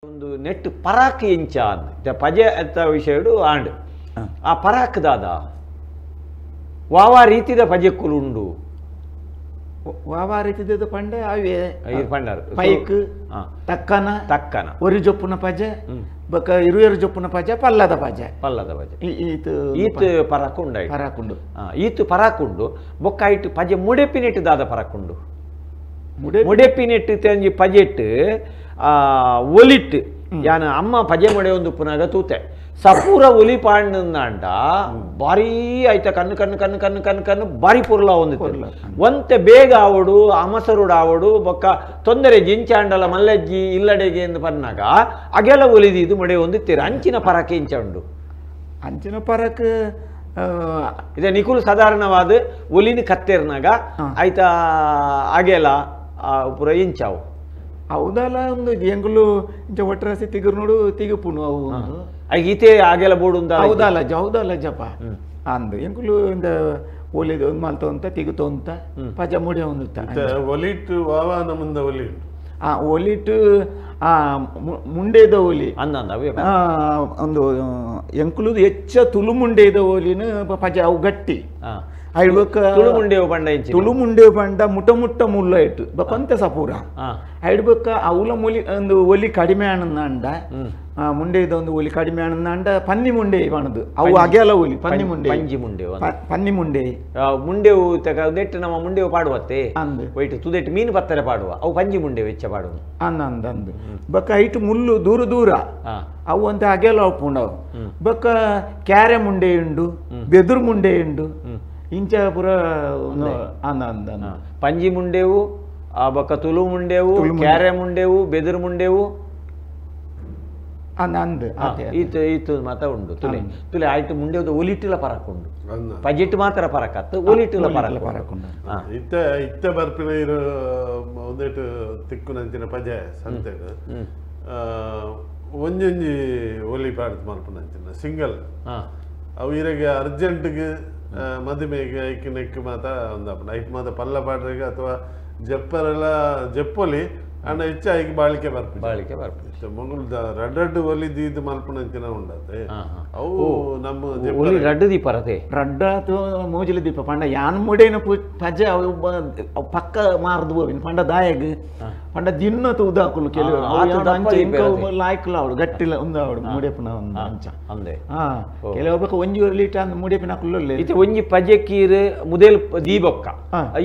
ಒಂದು ನೆಟ್ ಪರಾಕ್ ಎಂಚ ಪಜೆ ಅಂತ ವಿಷಯಡು ಆಂಡ್ ಆ ಪರಾಕ್ ದಾದ ವಾವಾ ರೀತಿದ ಪಜೆಕ್ಕುಲು ಉಂಡು ವಾವಾ ರೀತಿದ ಪಂಡೆ ಅವೇ ಪಂಡರು ಪೈಕ್ ತಕ್ಕನ ತಕ್ಕನ ಒರಿ ಜೊಪ್ಪುನ ಪಜೆ ಬೊಕ ಇರುವೆರು ಜೊಪ್ಪುನ ಪಜೆ ಪಲ್ಲದ ಪಜೆ ಪಲ್ಲದ ಪಜೆ ಈತ್ ಪರಾಕುಂಡು ಪರಾಕುಂಡು ಈತ್ ಪರಾಕುಂಡು ಬೊಕ್ಕ ಇಟ್ಟು ಪಜೆ ಮುಡೆಪಿನೆಟ್ಟು ದಾದ ಪರಾಕುಂಡು ಮುಡೆಪಿನೆಟ್ಟು ತೆಂಜಿ ಪಜೆಟ್ಟು ಒಲಿಟ್ಟು ಯಾನ ಅಮ್ಮ ಪಜೆ ಮೊಡೆ ಒಂದು ಪುನಗ ತೂತೆ ಸಪೂರ ಒಲಿ ಪಾಂಡ ಭಾರಿ ಆಯ್ತ ಕಣ್ಣು ಕಣ್ಣು ಕಣ್ಣು ಕಣ್ಣು ಕಣ್ಣು ಕಣ್ಣು ಭಾರಿ ಪುರ್ಲ ಒಂದು ಒಂತೆ ಬೇಗ ಆವಡು ಅಮಸರುಡು ಆವಡು ಬೊಕ್ಕ ತೊಂದರೆ ಜಿಂಚಾಂಡಲ ಮಲ್ಲಜ್ಜಿ ಇಲ್ಲಡೆಗೆ ಎಂದು ಪನ್ನಾಗ ಅಗೆಲ ಒಲಿದು ಇದು ಮೊಡೆ ಒಂದು ಅಂಚಿನ ಪರಕೆ ಇಂಚ ಉಂಡು ಅಂಚಿನ ಪರಕ್ ಇದೆ ನಿಕುಲು ಸಾಧಾರಣವಾದ ಒಲಿನ ಕತ್ತೆರ್ನಾಗ ಆಯ್ತಾ ಅಗೆಲ ಪುರ ಇಂಚಾವು ಹೌದಲ್ಲ ಒಂದು ಎಂಗುಲು ಇಂಚ ಒಟ್ಟರಾಸಿ ತಿಗುರು ನೋಡು ತಿಗುಪುನು ಅವು ಈತೆ ಆಗೆಲ್ಲ ಬೋಡು ಅಂತ ಹೌದಲ್ಲ ಹೌದಲ್ಲ ಜಪ ಅಂದು ಎಂಗುಲು ಇಂದ ಒಲಿದು ಒಂದು ಮಲ್ತ ಅಂತ ತಿಗುತು ಅಂತ ಪಜ ಮುಡಿ ಒಂದು ಒಲಿಟ್ಟು ವಾವಾನ ಮುಂದೆ ಒಲಿ ಆ ಒಲಿಟ್ಟು ಆ ಮುಂಡೇದ ಒಲಿ ಅಂದ ಒಂದು ಎಂಕುಲುದು ಹೆಚ್ಚ ತುಳು ಮುಂಡೇದ ಒಲಿನ ಪಜ ಅವು ಗಟ್ಟಿ ತುಳು ಮುಂಡೇವು ಪಂಡ ತುಳು ಮುಂಡೇವು ಪಂಡ ಮುಟ್ಟ ಮುಟ್ಟ ಮುಲ್ಲ ಇಟ್ಟು ಬಕೊಂತೆ ಸಪೂರ ಐಡ್ಬಕ್ಕ ಅವಲ ಮೊಲಿ ಒಂದು ಒಲಿ ಕಡಿಮೆ ಆನಂದ ಮುಂಡೇದ ಒಂದು ಒಲಿ ಕಡಿಮೆ ಆನಂದ ಪನ್ನಿ ಮುಂಡೆ ಪಣದು ಅವು ಅಗೆಲ ಒಲಿ ಪನ್ನಿ ಮುಂಡೆ ಪಂಜಿ ಮುಂಡೆ ಪನ್ನಿ ಮುಂಡೆ ಮುಂಡೇವು ನೆಟ್ಟು ನಮ್ಮ ಮುಂಡೇವು ಪಾಡುವತ್ತೆ ಒಯ್ಟು ತುದೆಟ್ಟು ಮೀನು ಪತ್ತರೆ ಪಾಡುವ ಅವು ಪಂಜಿ ಮುಂಡೆ ವೆಚ್ಚ ಪಾಡುವ ಅಂದ ಅಂದ ಅಂದು ಬಕ್ಕ ಐಟು ಮುಳ್ಳು ದೂರ ದೂರ ಅವು ಅಂತ ಅಗೆಲ ಉಪ್ಪುಂಡವು ಬಕ್ಕ ಕ್ಯಾರೆ ಮುಂಡೆ ಉಂಡು ಬೆದುರು ಮುಂಡೆ ಉಂಡು ಇಂಚ ಪುರ ಅಂದ ಅಂದ ಪಂಜಿ ಮುಂಡೇವು ಬೊಕ್ಕ ತುಳು ಮುಂಡೇವು ಕ್ಯಾರೆ ಮುಂಡೇವು ಬೆದುರು ಮುಂಡೇವು ಅಂದ ಅಂದ ಈತು ಈತು ಮಾತ ಉಂಡು ತುಲೆ ತುಲೆ ಆಯ್ತು ಮುಂಡೇವು ಒಲಿಟ್ಟುಲ ಪರಕುಂಡು ಪಜೆಟ್ಟು ಮಾತ್ರ ಪರಕತ್ತು ಒಲಿಟ್ಟುಲ ಪರಕ ಪರಕುಂಡು ಇತ್ತ ಇತ್ತ ಬರ್ಪಿನ ಇರು ಒಂದೇಟು ತಿಕ್ಕುನಂಚಿನ ಪಜೆ ಸಂತೆಡ್ ಒಂಜೊಂಜಿ ಒಲಿ ಪಾಡ್ದು ಮಲ್ಪುನಂಚಿನ ಸಿಂಗಲ್ ಅವು ಇರಗೆ ಅರ್ಜೆಂಟ್ಗೆ ಮದುಮೆಗೆ ಐಕ್ ನೆಕ್ ಮಾತ ಒಂದಪ್ಪ ಐಕ್ ಮಾತ ಪಲ್ಲ ಪಾಡ್ರಿಗೆ ಅಥವಾ ಜಪ್ಪರೆಲ್ಲ ಜಪ್ಪೊಲಿ ಅಂಡ ಹೆಚ್ಚ ಐಕ್ ಬಾಳಿಕೆ ಬರ್ಪು ಬಾಳಿಕೆ ಬರ್ಪು ಮಂಗಳದ ರಡ್ಡು ಒಲಿ ದೀದ್ ಮಲ್ಪುನಂಚಿನ ಉಂಡತೆ ಅವು ನಮ್ಮ ಒಲಿ ರಡ್ಡು ದೀಪ ರತೆ ರಡ್ಡ ಮೋಜಿಲ ದೀಪ ಪಂಡ ಯಾನ್ ಮುಡೇನ ಪಜೆ ಅವು ಪಕ್ಕ ಮಾರ್ದು ಬೋವಿನ ಪಂಡ ದಾಯಗ್ ಪಂಡ ದಿನ್ನ ತೂದಾಕುಲು ಕೆಲವು ಲಾಯ್ಕುಲ ಅವಳು ಗಟ್ಟಿಲ ಒಂದು ಅವಳು ಮುಡೆಪುನ ಒಂದು ಅಂಚ ಅಂದೆ ಕೆಲವು ಒಂಜಿ ಲೀಟ ಅಂದ್ ಮುಡೆಪಿನ ಕುಲ್ಲೊಲ್ಲೆ ಇತ್ತೆ ಒಂಜಿ ಪಜೆ ಕೀರು ಮುದೇಲ್ ದೀಬೊಕ್ಕ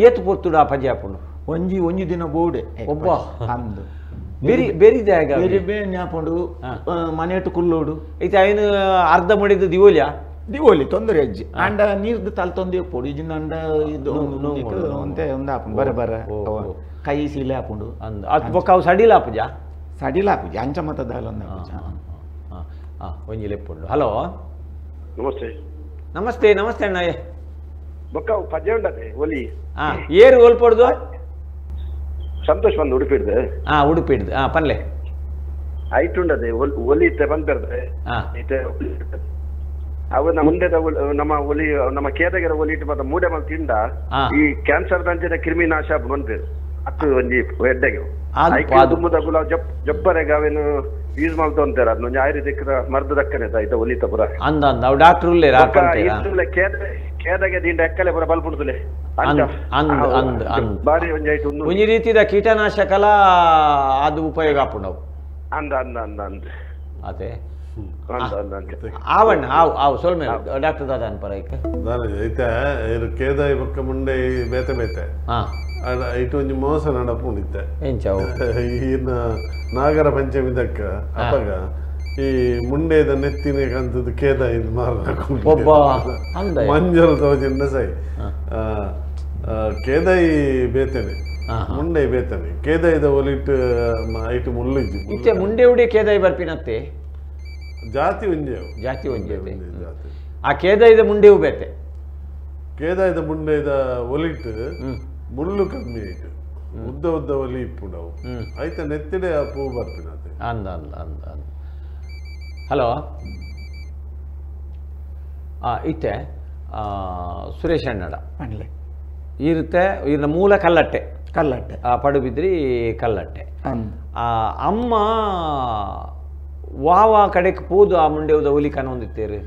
ಏತು ಪೊರ್ತುಡು ಆ ಪಜೆ ಆಪುಂಡು ಒಂಜಿ ಒಂಜಿ ದಿನ ಬೋಡೆ ಒಬ್ಬ ಅಂದು ಬೆರಿ ಬೆರಿ ದಾಯಗ ಬೆರಿ ಬೇನೆ ಆಪುಂಡು ಮನೆಟ್ಟು ಕುಲ್ಲೋಡು ಇತ್ತೆ ಐನು ಅರ್ಧ ಮುಡಿದು ದಿವೋಲಿಯಾ ದಿವೋಲಿ ತೊಂದರೆ ಅಜ್ಜಿ ಅಂಡ ನೀರ್ದು ತಲೆ ತೊಂದೆ ಪೊಡಿ ಇಜಿನ ಅಂಡ ಇದು ಒಂತೆ ಒಂದು ಆಪುಂಡು ಬರ ಬರ ಕೈ ಸೀಲೆ ಆಪುಂಡು ಅಂದ್ ಅದು ಬೊಕ್ಕ ಅವು ಸಡಿಲ ಆಪುಜ ಸಡಿಲ ಆಪುಜ ಅಂಚ ಮತ ದಾಲ ಒಂದು ಆಪುಜ ಒಂಜಿ ಲೆಪ್ಪುಂಡು. ಹಲೋ ನಮಸ್ತೆ. ನಮಸ್ತೆ ನಮಸ್ತೆ ಅಣ್ಣ. ಬೊಕ್ಕ ಪಜೆ ಉಂಡತೆ ಒಲಿ ಏರು ಓಲ್ಪೊಡ್ದು ಸಂತೋಷ್ ಬಂದು ಉಡುಪಿಡ್ದು. ಹಾ ಉಡುಪಿಡ್ದು. ಹಾ ಪನ್ಲೆ ಐಟ್ ಉಂಡದೆ ಒಲಿ ಇತ್ತೆ ಬಂದ್ಪೆರ್ದೆ ಇತ್ತೆ ಅವು ನಮ್ಮ ಮುಂದೆದ ನಮ್ಮ ಒಲಿ ನಮ್ಮ ಕೇದಗೆರ ಒಲಿ ಇಟ್ಟು ಮಾತ ಮೂಡೆ ಮಲ್ ತಿಂಡ ಈ ಕ್ಯಾನ್ಸರ್ ದಂಚಿನ ಕ್ರಿಮಿ ನಾಶ ಬಂದ್ಪೇರು ಅತ್ತು ಒಂಜಿ ಎಡ್ಡೆಗೆ ದುಮ್ಮದ ಗುಲಾಬ್ ಜಪ್ ಜಪ್ಪರೆಗೆ ಅವೇನು ಯೂಸ್ ಮಾಡ್ತು ಅಂತಾರೆ ಅದನ್ನ ಒಂಜಿ ಆಯುರ್ವೇದಿಕ್ ಮರ್ದು ದಕ್ಕನೆ ಆಯ್ತಾ ಒಲಿ ಪುರ ಅಂದ ಅಂದ ಅವು ಡಾಕ್ಟರ್ ಉಲ್ಲೇರ ಕೇದಗೆ ದಿಂಡ ಎಕ್ಕಲೆ ಪುರ ಬಲ್ಪುಡ್ತಲೆ ಬಾರಿ ಒಂಜಿ ಐಟ್ ಒಂಜಿ ರೀತಿದ ಕೀಟನಾಶಕಲ ಅದು ಉಪಯೋಗ ಆಪುಂಡು ಅಂದ ಅಂದ ಅಂದ ಅಂದ ಅದೇ ಅಂದ ಅಂದ ಅಂದ ಆವಣ್ಣ ಆವು ಆವು ಸೊಲ್ಮೆ ಡಾಕ್ಟರ್ ದಾದ ಅನ್ಪರ ಐಕ್ ಐತೆ ಇರು ಕೇದಾಯಿ ಬೊಕ್ಕ ಮುಂಡೆ ಬೇತೆ ಬೇತೆ ಇಟ್ಟು ಒಂಜಿ ಮೋಸ ನಡಪುಂಡಿತ್ತೆ ಎಂಚಾವು ಈನ ನಾಗರ ಪಂಚಮಿ ದಕ್ಕ ಅಪಗ ಈ ಮುಂಡೇದ ನೆತ್ತಿನ ಕಂತದ್ದು ಕೇದಾಯಿ ಮಾರ ಒಬ್ಬ ಮಂಜಲ್ ತೋಜಿಂದ ಸೈ ಕೇದಾಯಿ ಬೇತನೆ ಮುಂಡೆ ಬೇತನೆ ಕೇದಾಯಿದ ಒಲಿಟ್ಟು ಐಟು ಮುಳ್ಳು ಇತ್ತೆ ಮುಂಡೆ ಉಡಿ ಕೇದಾಯಿ ಬರ್ಪಿನತ್ತೆ ಜಾತಿ ಒಂಜೆ ಜಾತಿ ಒಂಜೆ ಆ ಕೇದಾಯಿದ ಮುಂಡೆವು ಬೇತೆ ಕೇದಾಯಿದ ಮುಂಡೆದ ಒಲಿಟ್ಟು ಮುಳ್ಳು ಕಮ್ಮಿ ಆಯ್ತು ಉದ್ದ ಉದ್ದ ಒಲಿ ಇಪ್ಪುಂಡವು ಆಯ್ತ ನೆತ್ತಿಡೆ ಆ ಪೂ ಬರ್ಪಿನತ್ತೆ ಅಂದ ಅಂದ ಅಂದ ಅಂದ. ಹಲೋ ಇತ್ತೆ ಸುರೇಶ್ ಅಣ್ಣಡ ಇರುತ್ತೆ ಇನ್ನ ಮೂಲ ಕಲ್ಲಟ್ಟೆ ಕಲ್ಲಟ್ಟೆ ಪಡುಬಿದ್ರಿ ಕಲ್ಲಟ್ಟೆ. ಅಮ್ಮ ವಾವಾ ಕಡೆಕ್ ಪೋದು ಆ ಮುಂಡೆವುದ ಒಲಿ ಕನೊಂದಿತ್ತೇರು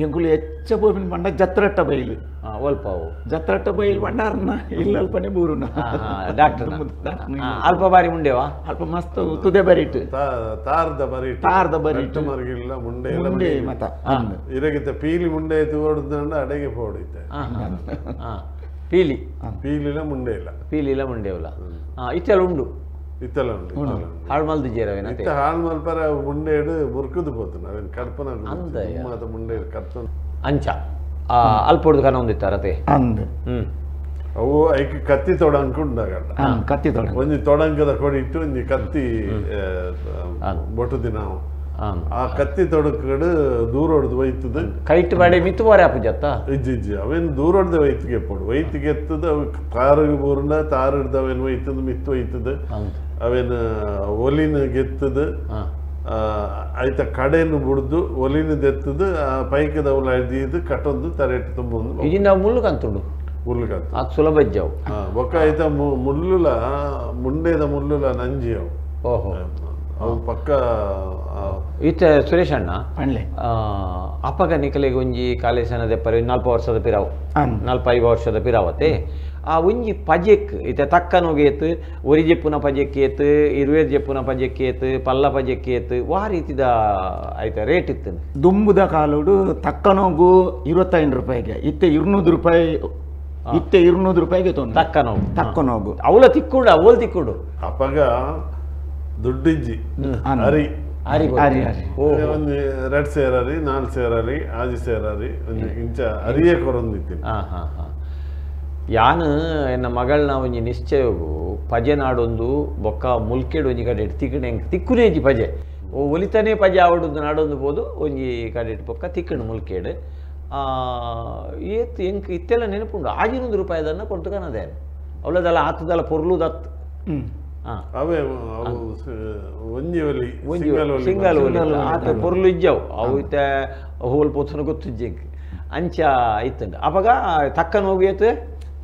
ಎಂಕುಲು ಹೆಚ್ಚ ಪೋಪಿನ ಪಂಡ ಜತ್ರಟ್ಟ ಬೈಲು ಒಲ್ಪಾವು ಜತ್ರಟ್ಟ ಬೈಲು ಪಂಡಾರನ್ನ ಇಲ್ಲ ಅಲ್ಪನೆ ಬೂರುನ ಡಾಕ್ಟರ್ ಅಲ್ಪ ಬಾರಿ ಮುಂಡೆವಾ ಅಲ್ಪ ಮಸ್ತ್ ತುದೆ ಬರಿಟ್ ತಾರ್ದ ಬರಿಟ್ ತಾರ್ದ ಬರಿಟ್ ಮರ್ಗಿಲ್ಲ ಮುಂಡೆ ಮುಂಡೆ ಮತ ಇರಗಿತ್ತ ಪೀಲಿ ಮುಂಡೆ ತೋಡ್ದಂಡ ಅಡೆಗೆ ಪೋಡಿತ್ತೆ ಪೀಲಿ ಪೀಲಿಲ ಮುಂಡೆ ಇಲ್ಲ ಪೀಲಿಲ ಮುಂಡೆವಲ್ಲ ಇತ್ತೆಲ್ಲ ಉಂಡು ಇತ್ತೆಲ್ಲ ಉಂಡು ಹಾಳು ಮಲ್ದು ಜೇರವೇನ ಇತ್ತ ಹಾಳು ಮಲ್ಪರ ಮುಂಡೆಡು ಮುರ್ಕುದು ಪೋತು ನಾವೇನು ಕಡ್ಪನ ಮಾತ ಮುಂಡೆ ಕಡ್ತ ಅಂಚ ಅಲ್ಪೊಡ್ದು ಕನ ಹೊಂದಿತ್ತಾರತೆ ಅಂದ್ ಅವು ಐಕ್ ಕತ್ತಿ ತೊಡಂಕ ಉಂಡಾಗಲ್ಲ ಕತ್ತಿ ತೊಡಂಕ ಒಂಜಿ ತೊಡಂಕದ ಕೊಡಿ ಇಟ್ಟು ಒಂಜಿ ಕತ್ತಿ ಬೊಟ್ಟು ದಿನ ಆ ಕತ್ತಿ ತೊಡಕಡು ದೂರ ಹೊಡೆದು ಒಯ್ತದ ಕೈಟ್ ಬಾಡೆ ಮಿತ್ತು ಬಾರೆ ಆಪುಜತ್ತ ಇಜ್ಜಿ ಇಜ್ಜಿ ಅವೇನು ದೂರ ಹೊಡೆದ ಒಯ್ತಿಗೆ ಪೋಡು ಒಯ್ತಿಗೆ ಎತ್ತದ ಅವು ತಾರಿಗೆ ಬೂರ್ನ ತಾರು ಹಿಡ್ದು ಅವೇನು ಒಯ್ತದ ಮಿತ್ತು ಒಯ್ತದ ಅವೇನು ಒಲಿನ ಗೆತ್ತದ ಐತ ಕಡೆಯನ್ನು ಬುಡ್ದು ಒಲಿನ ದೆತ್ತದ ಆ ಪೈಕದ ಅವಲ ಹಿಡಿದು ಕಟ್ಟೊಂದು ತರೆಟ್ಟು ತುಂಬೊಂದು ಇದರಿಂದ ಮುಳ್ಳು ಕಂತುಂಡು ಮುಳ್ಳು ಕಂತು ಅದು ಸುಲಭ ಇಜ್ಜವು ಬೊಕ್ಕ ಐತ ಮುಳ್ಳುಲ ಮುಂಡೆದ ಮುಳ್ಳುಲ ನಂಜಿ ಅವು ಓಹೋ ಅವು ಪಕ್ಕ ಇತ್ತ ಸುರೇಶ್ ಅಣ್ಣ ಪಣ್ಲೆ ಅಪ್ಪಗ ನಿಕಲೆಗೆ ಒಂಜಿ ಕಾಲೇಸನದ ಪರಿ 4 ವರ್ಷದ ಪಿರಾವು 4-5 ವರ್ಷದ ಪಿರಾವತೆ ಆ ಒಂಜಿ ಪಜೆಕ್ ಇತ್ತ ತಕ್ಕನೋಗೇತು ಒರಿ ಜೆಪ್ಪುನ ಪಜೆಕ್ಕೇತು ಇರುವೆ ಜೆಪ್ಪುನ ಪಜೆಕ್ಕೇತು ಪಲ್ಲ ಪಜೆಕ್ಕೇತು ವಾ ರೀತಿದ ಆಯ್ತಾ ರೇಟ್ ಇತ್ತು ದುಂಬುದ ಕಾಲೋಡು ತಕ್ಕನೋಗು 25 ರೂಪಾಯಿಗೆ ಇತ್ತೆ 200 ರೂಪಾಯಿ ಇತ್ತೆ 200 ರೂಪಾಯಿಗೆ ತೊಂದರೆ ತಕ್ಕನೋಗು ತಕ್ಕನೋಗು ಅವಳ ತಿಕ್ಕುಡು ಅವಳು ತಿಕ್ಕುಡು ಅಪ್ಪಗ ದುಡ್ಡಿಜ್ಜಿ ಅರಿ ಅರಿ ಅರಿ ಅರಿ ಒಂದು 2 ಸೇರರಿ 4 ಸೇರರಿ 5 ಸೇರರಿ ಒಂದು ಇಂಚ ಅರಿಯೇ ಕೊರೊಂದಿತ್ತೀನಿ ಹಾಂ ಹಾಂ ಹಾಂ ಯಾನು ಎನ್ನ ಮಗಳನ್ನ ಒಂಜಿ ನಿಶ್ಚಯಗು ಪಜೆ ನಾಡೊಂದು ಬೊಕ್ಕ ಮುಲ್ಕೆಡು ಒಂಜಿ ಕಡೆ ತಿಕ್ಕಣೆ ತಿಕ್ಕುನೇಜಿ ಪಜೆ ಓ ಒಲಿತಾನೆ ಪಜೆ ಆವಡೊಂದು ನಾಡೊಂದು ಪೋದು ಒಂಜಿ ಕಡೆ ಬೊಕ್ಕ ತಿಕ್ಕಣು ಮುಲ್ಕೇಡು ಏತ್ ಎಂಕ್ ಇತ್ತೆಲ್ಲ ನೆನಪುಂಡು 500 ರೂಪಾಯಿದನ್ನು ಕೊಡ್ತು ಕಾಣದೆ ಅವಳದಲ್ಲ ಆತದಲ್ಲ ಪೊರ್ಲು ದತ್ತು ಅವೇ ಒಂಜಿ ಒಲಿ ಸಿಂಗಲ್ ಒಲಿ ಆತ ಪೊರ್ಲು ಇಜ್ಜವು ಅವು ಇತ್ತ ಹೋಲ್ ಪೋತನ ಗೊತ್ತಿಜ್ಜೆಂಕ್ ಅಂಚ ಇತ್ತಂಡು ಅವಾಗ ತಕ್ಕನೋಗು ಏತು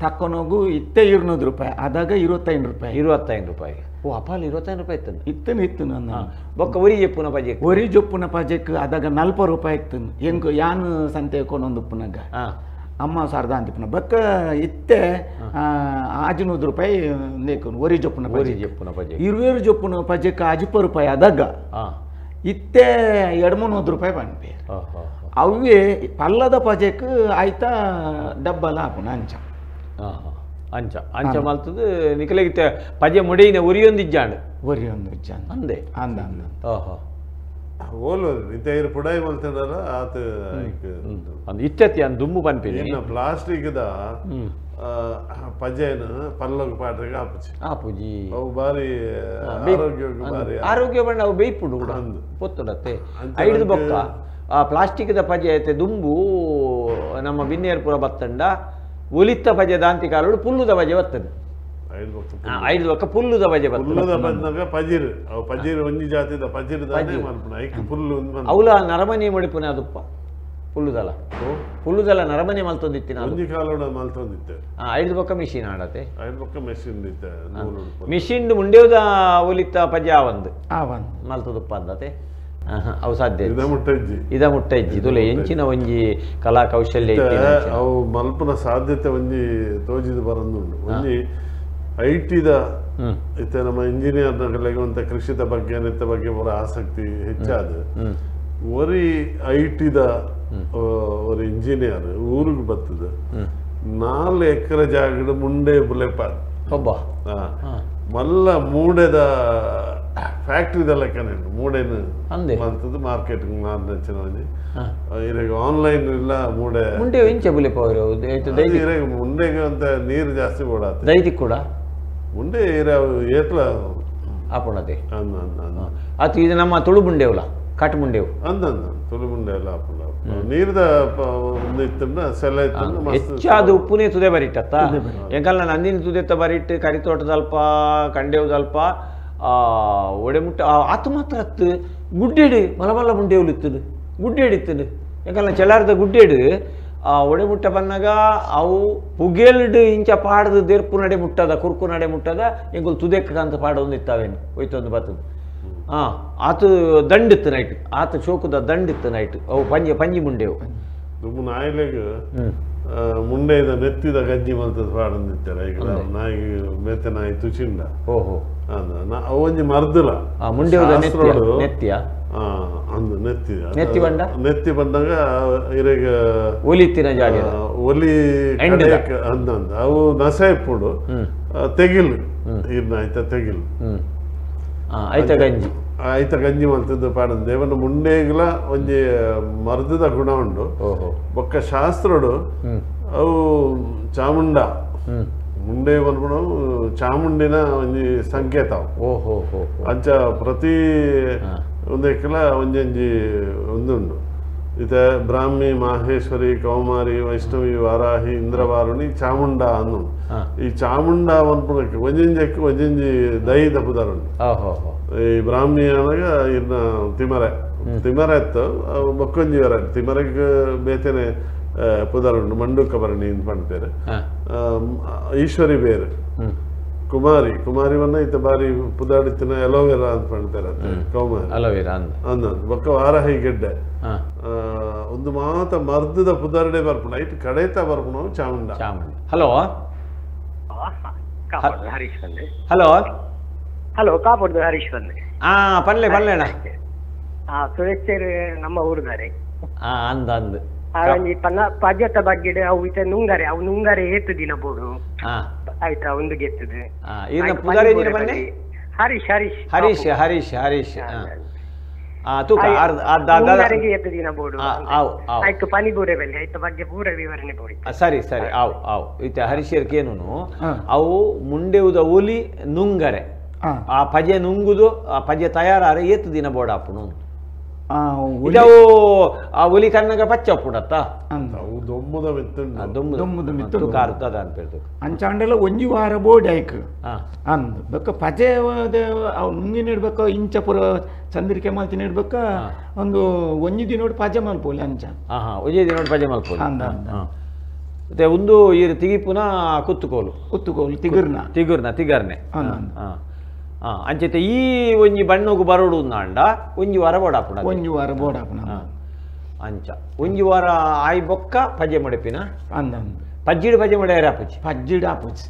ತಕ್ಕನೋಗು ಇತ್ತೆ 200 ರೂಪಾಯಿ ಅದಾಗ 25 ರೂಪಾಯಿ 25 ರೂಪಾಯಿ ಓ ಅಪಾಲ್ 25 ರೂಪಾಯಿ ಇತ್ತನು ಇತ್ತನು ಇತ್ತನು ಅಂದ ಬೊಕ್ಕ ಒರಿ ಜೆಪ್ಪುನ ಪಜೆಕ್ ಒರಿ ಜೊಪ್ಪುನ ಪಜೆಕ್ ಅದಾಗ 40 ರೂಪಾಯಿ ಇತ್ತನು ಎಂಕು ಯಾನು ಸಂತೆ ಕೊನೊಂದು ಉಪ್ಪುನಗ ಅಮ್ಮ ಸಾರ್ದ ಅಂತಿಪ್ಪನ ಬೊಕ್ಕ ಇತ್ತೆ 500 ರೂಪಾಯಿ ನೇಕು ಒರಿ ಜೊಪ್ಪುನ ಒರಿ ಜೊಪ್ಪುನ ಪಜೆ ಇರುವೇರು ಜೊಪ್ಪುನ ಪಜೆಕ್ 50 ರೂಪಾಯಿ ಅದಾಗ ಇತ್ತೆ 200-300 ರೂಪಾಯಿ ಪನ್ಪೆ ಅವೇ ಪಲ್ಲದ ಪಜೆಕ್ ಆಯ್ತಾ ಡಬ್ಬಲ ಆಪುನ ಅಂಚ ಅಂಚ ಅಂಚ ಮಲ್ತದ ನಿಕಲೆಗಿತ್ತ ಪಜೆ ಮುಡಿಯಿನ ಒರಿಯೊಂದಿಜ್ಜಾಂಡ್ ಒರಿಯೊಂದು ಇಜ್ಜಾಂಡ್ ಅಂದೆ ಅಂದ ಅಂದ ಓಹೋ ಓಲು ಇತ್ತೆ ಇರು ಪುಡಾಯಿ ಮಲ್ತಂಡರ ಆತ ಅಂದ್ ಇತ್ತತಿ ಅಂದ್ ದುಂಬು ಪನ್ಪಿನಿ ಇನ್ನ ಪ್ಲಾಸ್ಟಿಕ್ the ಪಜೆನ ಪಲ್ಲಗ ಪಾಟ್ರಿಗೆ ಆಪುಜಿ ಆಪುಜಿ ಅವು ಬಾರಿ ಆರೋಗ್ಯಕ್ಕೆ ಬಾರಿ ಆರೋಗ್ಯ ಬಣ್ಣ ಅವು ಬೇಯ್ಪುಂಡು ಕೂಡ ಪೊತ್ತುಡತ್ತೆ ಐದು ಬೊಕ್ಕ ಆ ಪ್ಲಾಸ್ಟಿಕ್ದ ಪಜೆ ಐತೆ ದುಂಬು ನಮ್ಮ ಬಿನ್ನೇರ್ಪುರ ಬತ್ತಂಡ ಒಲಿತ್ತ ಪಜೆ ದಾಂತಿ ಕಾಲೋಡು ಪುಲ್ಲುದ ಪಜೆ ಬರ್ತದೆ ಐದು ಬೊಕ್ಕ ಪುಲ್ಲುದ ಪಜೆ ಬರ್ತದೆ ಪುಲ್ಲುದ ಬಂದಾಗ ಪಜಿರು ಅವು ಪಜಿರು ಒಂಜಿ ಜಾತಿದ ಪಜಿರು ದಾನೆ ಮಲ್ಪುನ ಐಕ್ ಪುಲ್ಲು ಅವಲ ನರಮನೆ ಮಡಿಪುನ ಅದುಪ್ಪ ಪುಲ್ಲುದಲ ಪುಲ್ಲುದಲ ನರಮನೆ ಮಲ್ತೊಂದಿತ್ತಿನ ಒಂಜಿ ಕಾಲೋಡ ಮಲ್ತೊಂದಿತ್ತೆ ಐದು ಬೊಕ್ಕ ಮಿಷಿನ್ ಆಡತೆ ಐದು ಬೊಕ್ಕ ಮೆಷಿನ್ ಇತ್ತೆ ಮಿಷಿನ್ ಮುಂಡೇದ ಒಲಿತ್ತ ಪಜೆ ಆವಂದು ಆವಂದು ಮಲ್ತದುಪ್ಪ ಅಂದತೆ ಅವು ಸಾಧ್ಯ ಇದ ಮುಟ್ಟಜ್ಜಿ ಇದ ಮುಟ್ಟಜ್ಜಿ ತುಲೆ ಎಂಚಿನ ಒಂಜಿ ಕಲಾ ಕೌಶಲ್ಯ ಅವು ಮಲ್ಪನ ಸಾಧ್ಯತೆ ಒಂಜಿ ತೋಜಿದ ಬರಂದುಂಡು ಒಂಜಿ I ಟಿದ ಇತ್ತೆ ನಮ್ಮ ಇಂಜಿನಿಯರ್ನಗಳಿಗೆ ಒಂತ ಕೃಷಿದ ಬಗ್ಗೆ ನಿತ್ತ ಬಗ್ಗೆ ಪೂರ ಆಸಕ್ತಿ ಹೆಚ್ಚಾದ ಒರಿ I ಟಿದ ಒರಿ ಇಂಜಿನಿಯರ್ ಊರಿಗೆ ಬರ್ತದೆ 4 ಎಕರೆ ಜಾಗದ ಮುಂಡೆ ಬುಲೆಪಾದ ಒಬ್ಬ ಮಲ್ಲ ಮೂಡೆದ ಫ್ಯಾಕ್ಟ್ರಿದ ಲೆಕ್ಕನೆ ಮೂಡೆನು ಅಂದೆ ಮಲ್ತದ್ದು ಮಾರ್ಕೆಟಿಂಗ್ ಮಾರ್ನಂಚಿನ ಇರಗ ಆನ್ಲೈನ್ ಇಲ್ಲ ಮೂಡೆ ಮುಂಡೆ ಇಂಚ ಬುಲೆಪ ಅವರು ಇರಗ ಮುಂಡೆಗೆ ಅಂತ ನೀರು ಜಾಸ್ತಿ ಬೋಡಾತ ದೈತಿ ಕೂಡ ಮುಂಡೆ ಇರ ಏತ್ಲ ಆಪುಣತೆ ಅಂದ ಅಂದ ಅದು ಇದು ನಮ್ಮ ತುಳು ಮುಂಡೆವಲ್ಲ ಕಾಟು ಮುಂಡೆವು ಅಂದ ಅಂದ ತುಳು ಮುಂಡೆ ಎಲ್ಲ ಆಪುಂಡ ನೀರ್ದ ಒಂದು ಇತ್ತಂಡ ಸೆಲೆ ಇತ್ತಂಡ ಹೆಚ್ಚಾದ ಉಪ್ಪುನೇ ತುದೆ ಬರಿಟ್ಟತ್ತ ಎಂಕಲ್ಲ ನಂದಿನಿ ತುದೆತ್ತ ಬರಿಟ್ಟು ಕರಿತೋಟದಲ್ಪ ಕಂಡೇವುದಲ್ಪ ಒಡೆಮುಟ್ಟ ಆತು ಮಾತ್ರ ಅತ್ತು ಗುಡ್ಡೇಡು ಮಲಮಲ್ಲ ಮುಂಡೇವುಲು ಇತ್ತದು ಗುಡ್ಡೇಡು ಇತ್ತದು ಎಂಕಲ್ಲ ಚೆಲಾರದ ಗುಡ್ಡೇಡು ಆ ಒಡೆ ಮುಟ್ಟ ಬಂದಾಗ ಅವು ಪುಗೆಲ್ಡ್ ಇಂಚ ಪಾಡ್ದು ದೆರ್ಪು ನಡೆ ಮುಟ್ಟದ ಕುರ್ಕು ನಡೆ ಮುಟ್ಟದ ಎಂಕುಲು ತುದೆಕ್ಕ ಅಂತ ಪಾಡೊಂದು ಇತ್ತಾವೇನು ಹೋಯ್ತೊಂದು ಬರ್ತದೆ. ಆತು ದಂಡಿತ್ತು ನೈಟ್, ಆತ ಚೋಕುದ ದಂಡಿತ್ತು ನೈಟ್. ಅವು ಪಂಜಿ ಪಂಜಿ ಮುಂಡೆವು ದುಮ್ಮು ನಾಯಿಲೆಗ್ ಮುಂಡೆದ ನೆತ್ತಿದ ಗಜ್ಜಿ ಮಲ್ತದ ಪಾಡೊಂದಿತ್ತಾರೆ. ಈಗ ನಾಯಿ ಬೇತೆ ನಾಯಿ ತುಚಿಂಡ. ಓಹೋ, ಅವು ಒಂಜಿ ಮರ್ದುಲ ಮುಂಡೆದ ನೆತ್ತಿಯ ಅಂದು ನೆತ್ತಿ ನೆತ್ತಿ ಬಂಡ ನೆತ್ತಿ ಬಂದಾಗ ಇರೆಗ ಒಲಿತ್ತಿನ ಜಾಗ ಒಲಿ ಅಂದ ಅವು ನಸೆ ಇಪ್ಪುಡು ತೆಗಿಲ್ ಇರ್ನ ಆಯ್ತಾ ತೆಗಿಲ್ ಐತ ಗಂಜಿ ಐತ ಗಂಜಿ ಮಲ್ತದ್ದು ಪಾಡಂದು. ದೇವನ ಮುಂಡೆಗ್ಲ ಒಂಜಿ ಮರ್ದದ ಗುಣ ಉಂಡು. ಬೊಕ್ಕ ಶಾಸ್ತ್ರಡು ಅವು ಚಾಮುಂಡ ಮುಂಡೆ ಪನ್ಪುನವು ಚಾಮುಂಡಿನ ಒಂಜಿ ಸಂಕೇತ. ಓಹೋ, ಅಂಚ ಪ್ರತಿ ಒಂದಕ್ಕೆಲ್ಲ ಒಂಜೊಂಜಿ ಒಂದುಂಡು. ಇತ ಬ್ರಾಹ್ಮಿ, ಮಾಹೇಶ್ವರಿ, ಕೌಮಾರಿ, ವೈಷ್ಣವಿ, ವಾರಾಹಿ, ಇಂದ್ರವಾರುಣಿ, ಚಾಮುಂಡ ಅನ್ನು. ಈ ಚಾಮುಂಡ ಪನ್ಪುನಕ್ಕೆ ಒಂಜೊಂಜಕ್ಕೆ ಒಂಜೊಂಜಿ ದೈದ ಪುದರುಂಡು. ಈ ಬ್ರಾಹ್ಮಿ ಆನಾಗ ಇನ್ನ ತಿಮರೆ ತಿಮರೆ ಇತ್ತು ಬೊಕ್ಕೊಂಜಿ ವೆರೈಟಿ ತಿಮರೆಗ್ ಬೇತೆನೆ ಪುದರುಂಡು. ಮಂಡುಕ ಭರಣಿ ಅಂತ ಪನ್ಪೇರು. ಈಶ್ವರಿ ಬೇರೆ, ಕುಮಾರಿ ಕುಮಾರಿ ವನ್ನ ಇತ್ತ ಬಾರಿ ಪುದಾಡಿತ್ತಿನ ಎಲೋವೆರಾ ಅಂತ ಪಣ್ತಾರೆ ಕೌಮಾರಿ ಅಲೋವೆರಾ ಅಂದ. ಬೊಕ್ಕ ವಾರಾಹಿ ಗೆಡ್ಡೆ ಒಂದು ಮಾತ ಮರ್ದದ ಪುದಾರ್ಡೆ ಬರ್ಪುಣ ಐಟ್ ಕಡೇತ ಬರ್ಪುಣ ಚಾಮುಂಡ. ಚಾಮುಂಡ. ಹಲೋ ಹರೀಶ್ ಬಂದೆ. ಹಲೋ ಹಲೋ, ಕಾಪುಡ್ದು ಹರೀಶ್ ಬಂದೆ. ಪನ್ಲೆ ಪನ್ಲೆಣ. ಸುರೇಶ್ ನಮ್ಮ ಊರುದಾರೆ. ಅಂದ ಅಂದ್ ಒಂಜಿ ಪನ್ನ ಪಜೆತ ಬಗ್ಗೆ ಅವು ಇತ್ತೆ ನುಂಗರೆ, ಅವು ನುಂಗರೆ ಏತು ದಿನ ಬೋಡು ಆಯ್ತಾ ಒಂದು ಗೆತ್ತದು. ಹರೀಶ್ ಹರೀಶ್ ಹರೀಶ್ ಹರೀಶ್ ಹರೀಶ್ ನುಂಗರೆಗೆ ಏತು ದಿನ ಬೋಡು ಆಯ್ತು ಪನಿ ಬೂರೆ ಬೆಲೆ ಆಯ್ತು ಬಗ್ಗೆ ಪೂರ ವಿವರಣೆ ಬೋಡಿ. ಸರಿ ಸರಿ, ಆವು ಆವು. ಇತ್ತೆ ಹರೀಶರ್ಕೇನು ಅವು ಮುಂಡೆವುದ ಒಲಿ ನುಂಗರೆ, ಆ ಪಜೆ ನುಂಗುದು ಆ ಪಜೆ ತಯಾರಾರೆ ಏತು ದಿನ ಬೋಡಾಪುನು. ಇದಾವು ಆ ಒಲಿ ಕನ್ನಗ ಪಚ್ಚ ಅಪ್ಪುಡತ್ತ ದೊಮ್ಮುದ ಮಿತ್ತು ಕಾರ್ತದ ಅಂತ ಹೇಳ್ತು. ಅಂಚಾಂಡೆಲ್ಲ ಒಂಜಿ ವಾರ ಬೋಡಿ ಆಯ್ಕು ಅಂದ್ ಬೊಕ್ಕ ಪಜೆ ಅವು ನುಂಗಿ ನೀಡ್ಬೇಕ ಇಂಚ ಪೂರ ಚಂದ್ರಿಕೆ ಮಲ್ತಿ ನೀಡ್ಬೇಕ ಒಂದು ಒಂಜಿ ದಿನೋಡು ಪಜೆ ಮಲ್ಪೋಲಿ ಅಂಚ. ಒಂಜಿ ದಿನೋಡು ಪಜೆ ಮಲ್ಪೋಲಿ ಅಂದ. ಮತ್ತೆ ಒಂದು ಈ ತಿಗಿಪುನ ಕುತ್ತುಕೋಲು ಕುತ್ತುಕೋಲು ತಿಗುರ್ನ ತಿಗುರ್ನ ತಿಗರ್ನೆ. ಅಂಚೆತೆ ಈ ಒಂಜಿ ಬಣ್ಣಗು ಬರೋಡು ಅಂಡ ಒಂಜಿ ವಾರ ಬೋಡಾಪುಣ ಒಂಜಿ ವಾರ ಬೋಡಾಪುಣ ಅಂಚ ಒಂಜಿ ವಾರ ಆಯ್ ಬೊಕ್ಕ ಪಜೆ ಮಡೆಪಿನ ಅಂದ. ಪಜ್ಜಿಡು ಪಜೆ ಮಡೆಯರ ಆಪುಜಿ ಪಜ್ಜಿಡು ಆಪುಜಿ.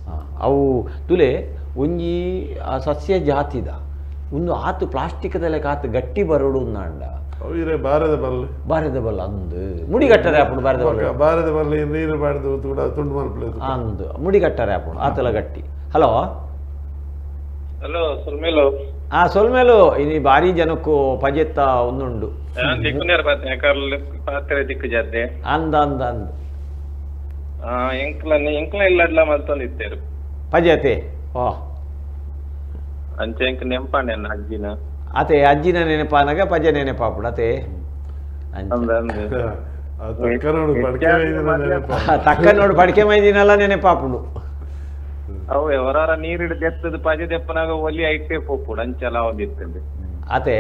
ಅವು ತುಲೆ ಒಂಜಿ ಆ ಸಸ್ಯ ಜಾತಿದ ಒಂದು ಆತು ಪ್ಲಾಸ್ಟಿಕ್ದಲೆ ಕಾತು ಗಟ್ಟಿ ಬರೋಡು ಅಂಡ ಬಾರದ ಬಲ್ಲ ಬಾರದ ಬಲ್ಲ ಅಂದು ಮುಡಿಗಟ್ಟರೆ ಆಪುಂಡು. ಬಾರದ ಬಲ್ಲ ಬಾರದ ಬಲ್ಲ ನೀರು ಬಾರ್ದು ಕೂಡ ತುಂಡು ಮಲ್ಪಲೆ ಅಂದು ಮುಡಿಗಟ್ಟರೆ ಆಪುಂಡು ಆತಲ ಗಟ್ಟಿ. Hello hello, ಸೊಲ್ಮೇಲು. ಸೊಲ್ಮೇಲು ಇನಿ ಬಾರಿ ಜನಕ್ಕೂ ಪಜೆತ್ತ ಒಂದುಂಡು. ಪಾತ್ರೆ ದಿಕ್ಕು ಜಾತೆ ಅಂದ ಅಂದ ಅಂದ ಎಂಕ್ಲ ಎಂಕ್ಲ ಇಲ್ಲಡ್ಲ ಮಲ್ತೊಂದಿತ್ತೇರು ಪಜೆತೆ. ಓ ಅಂಚೆ ಎಂಕ್ ನೆಂಪಾಂಡೆ ಅಜ್ಜಿನ. ಅತೆ ಅಜ್ಜಿನ ನೆನಪಾನಾಗ ಪಜೆ ನೆನಪಾಪುಡು ಅತೆ. ತಕ್ಕ ನೋಡು ಪಡಿಕೆ ಮೈದಿನಲ್ಲ ನೆನಪಾಪುಡು. ಅವು ಹೊರಾರ ನೀರಿಡು ದೆತ್ತದ ಪಜೆ ದೆಪ್ಪನಾಗ ಒಲಿ ಐಟೆ ಪೋಪುಡು ಅಂಚೆಲ್ಲ ಒಂದಿತ್ತಂದೆ ಅತೆ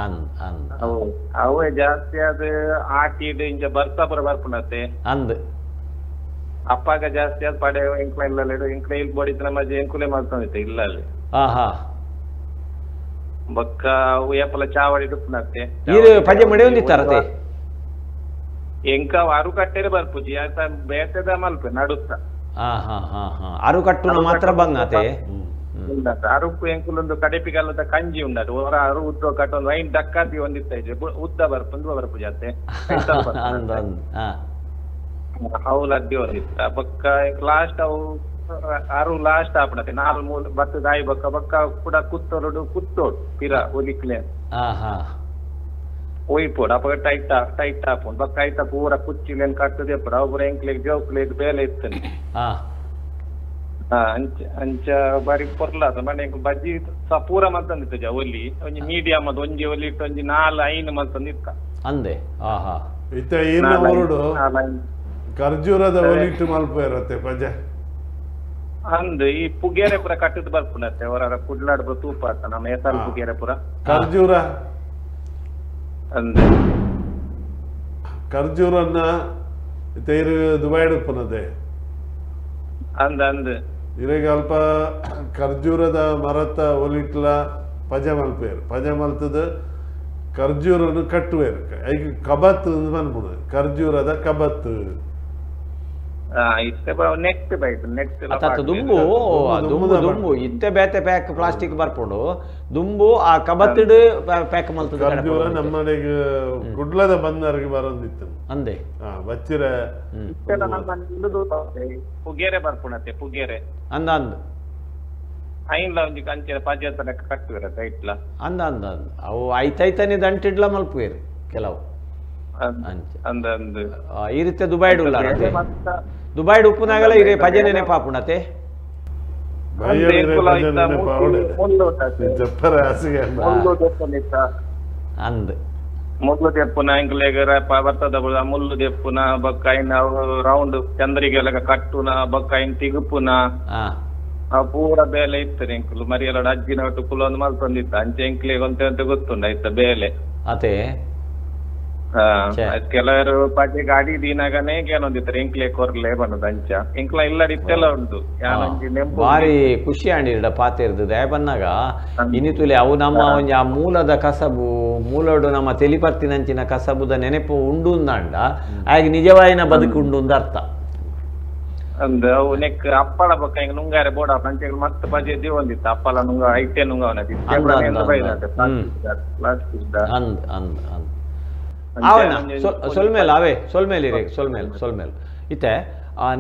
ಅಂದ್ ಅಂದ್. ಅವು ಅವೇ ಜಾಸ್ತಿ ಅದು ಆಟಿಡು ಇಂಚ ಬರ್ತಾ ಪುರ ಬರ್ಪುಂಡತ್ತೆ ಅಂದ್. ಅಪ್ಪಾಗ ಜಾಸ್ತಿ ಆದ್ ಪಡೆ ಎಂಕ್ಲ ಇಲ್ಲ ಎಂಕ್ಲ ಇಲ್ಲಿ ಬೋಡಿತ್ತಿನ ಮಜ್ಜೆ ಎಂಕುಲೆ ಮಲ್ತೊಂದಿತ್ತೆ ಇಲ್ಲ ಅಲ್ಲಿ. ಬೊಕ್ಕ ಅವು ಏಪಲ ಚಾವಡಿ ಡುಪ್ಪುನತ್ತೆ ಪಜೆ ಮಡೆ ಒಂದಿತ್ತಾರತೆ ಎಂಕ ಅರು ಕಟ್ಟೆರೆ ಬರ್ಪುಜಿ ಆತ ಬೇಸದ ಮಲ್ಪೆ ನಡುತ್ತ. ಅರು ಕಟ್ಟುನ ಮಾತ್ರ ಬಂಗಾತೆ ಅರುಕು ಎಂಕುಲೊಂದು ಕಡೆಪಿಗಲ್ಲದ ಕಂಜಿ ಉಂಡದು ಹೊರ ಅರು ಉದ್ದ ಕಟ್ಟೊಂದು ಐನ್ ಡಕ್ಕಾತಿ ಒಂದಿತ್ತ ಉದ್ದ ಬರ್ಪುಂದು ಬರ್ಪು ಜಾತೆ ಅವು ಲದ್ದಿ ಒಂದಿತ್ತ. ಬೊಕ್ಕ ಲಾಸ್ಟ್ ಅವು ಅರು ಲಾಸ್ಟ್ ಆಪಡತೆ ನಾಲ್ ಮೂಲ ಬತ್ತದ ಆಯಿ ಬೊಕ್ಕ ಬೊಕ್ಕ ಕೂಡ ಕುತ್ತೋಡು ಕುತ್ತೋಡು ಪಿರ ಒಲಿಕ್ಲೆ ಒಯ್ಪೋಡು ಅಪಗ ಟೈಟ್ ಟೈಟ್ ಆಪುಂಡು. ಬೊಕ್ಕ ಐತ ಪೂರ ಕುಚ್ಚಿಲೇನ್ ಕಟ್ಟದೆ ಅವು ಪೂರ ಎಂಕ್ಲೆಗ್ ಜೋಕ್ಲೆಗ್ ಬೇಲೆ ಇತ್ತನೆ. ಅಂಚ ಅಂಚ ಬಾರಿ ಪೊರ್ಲಾತ ಮನೆ ಎಂಕ್ ಬಜ್ಜಿ ಪೂರ ಮಲ್ತೊಂದಿತ್ತು ಒಲಿ ಒಂಜಿ ಮೀಡಿಯಂ ಅದು ಒಂಜಿ ಒಲಿ ಇಟ್ಟು ಒಂಜಿ 4 5 ಮಲ್ತೊಂದಿತ್ತ ಅಂದೆ. ಆಹಾ, ಇತ್ತ ಈರ್ನ ಊರುಡು ಖರ್ಜೂರದ ಒಲಿಟ್ಟು ಮಲ್ಪೇರತ್ತೆ ಪಜೆ ಅಂದ್ ಈ ಪುಗೇರೆ ಪೂರ ಕಟ್ಟದ್ ಬರ್ಪುಂಡತ್ತೆ ಹೊರ ಕುಡ್ಲಾಡ್ ತೂಪ ಆತ ನಮ್ಮ ಹೆಸರು ಪುಗೇರೆ ಪೂರ ಖರ್ಜೂರ ಅಂದೆ. ಖರ್ಜೂರನ್ನ ಇತ್ತೆ ದುಬೈಡ್ ಉಪ್ಪುನದೆ ಅಂದ ಅಂದ್ ಇರೆಗ್ ಅಲ್ಪ ಖರ್ಜೂರದ ಮರತ ಒಲಿಟ್ಲ ಪಜೆ ಮಲ್ಪೇರು ಪಜೆ ಮಲ್ತದ ಖರ್ಜೂರನು ಕಟ್ಟುವೇರು ಐಕ್ ಕಬತ್ ಅಂದ್ ಪನ್ಪುನು ಖರ್ಜೂರದ ಕಬತ್ ನೆಟ್ ಬೈಟ್ ನೆಟ್ ದುಂಬು ದುಂಬು ದುಂಬು ಇತ್ತೆ ಬೇತೆ ಪ್ಯಾಕ್ ಪ್ಲಾಸ್ಟಿಕ್ ಬರ್ಪುಂಡು ದುಂಬು ಆ ಕಬತ್ತಿಡ್ ಪ್ಯಾಕ್ ಮಲ್ತದ ಖರ್ಜೂರ ನಮ್ಮಡೆಗ್ ಕುಡ್ಲದ ಬಂದರ್ಗೆ ಬರೊಂದಿತ್ತು ಅಂದೆ ಬಚ್ಚಿರ ಪುಗೇರೆ ಬರ್ಪುಣತೆ ಪುಗೇರೆ ಅಂದ ಅಂದ್ ಐನ್ಲ ಒಂಜಿ ಕಂಚಿನ ಪಜೆ ತನಕ ಕಟ್ಟುವೆರ ಐಟ್ಲ ಅಂದ ಅಂದ ಅಂದ್ ಅವು ಐತೈತನೆ ದಂಟಿಡ್ಲ ಮಲ್ಪುವೇರು ಕೆಲವು ಅಂದ ಅಂದ್ ಈ ರೀತಿ ದುಬೈಡ್ ಉಲ್ಲ ದುಬೈಡ್ ಉಪ್ಪುನಾಗಲ ಇರೆ ಪಜೆ ನೆನಪಾಪುಣತೆ ಅಂದ್ ಮುಳ್ಳು ದೆಪ್ಪುನ ಎಂಕ್ಲೆಗ್ ಬರ್ತದ ಮುಳ್ಳು ದೆಪ್ಪುನ ಬೊಕ್ಕ ಐನ್ ರೌಂಡ್ ಚಂದ್ರಿಗೆಲ್ಲ ಕಟ್ಟುನ ಬೊಕ್ಕ ಐನ್ ತಿಗುಪುನ ಆ ಪೂರ ಬೇಲೆ ಇತ್ತು ಎಂಕುಲು ಮರಿಯಲೋಡು ಅಜ್ಜಿನ ಒಟ್ಟು ಕುಲೊಂದು ಮಲ್ತೊಂದಿತ್ತು ಅಂಚೆ ಎಂಕ್ಲೆಗ್ ಒಂತೆ ಒಂತೆ ಗೊತ್ತುಂಡು ಐತ ಬೇಲೆ ಅತೆ ಕೆಲವರು ಪಜೆ ಗಾಡಿ ದೀನಾಗನೇ ಏನೊಂದಿತ್ತಾರೆ ಎಂಕ್ಲೆ ಕೊರ್ಲೆ ಬನ್ನದ ಅಂಚ ಎಂಕ್ಲ ಇಲ್ಲ ಇತ್ತೆಲ್ಲ ಉಂಟು ಬಾರಿ ಖುಷಿ ಆಂಡಿರಡ ಪಾತೆರ್ದು ದಯ ಬನ್ನಾಗ ಇನಿತುಲೆ ಅವು ನಮ್ಮ ಒಂಜಿ ಆ ಮೂಲದ ಕಸಬು ಮೂಲಡು ನಮ್ಮ ತೆಲಿಪರ್ತಿನಂಚಿನ ಕಸಬುದ ನೆನಪು ಉಂಡು ಅಂದ ಆಗ ನಿಜವಾಯಿನ ಬದುಕು ಉಂಡು ಅಂದ ಅರ್ಥ ಅಂದ್ ಅವು ನೆಕ್ ಅಪ್ಪಳ ಬೊಕ್ಕ ಹಿಂಗ ನುಂಗಾರೆ ಬೋಡ ಅಂಚೆ ಮತ್ತೆ ಪಜೆ ದೀವೊಂದಿತ್ತು ಅಪ್ಪಲ ನುಂಗ ಐತೆ ನುಂಗವನ ಅಂದ್ ಅಂದ್ ಅಂದ್ ಅವನ ಸೊಲ್ಮೇಲೆ ಅವೇ ಸೊಲ್ಮೇಲೆ ಇರೇ ಸೊಲ್ಮೇಲೆ ಸೊಲ್ಮೇಲೆ ಇತ್ತೆ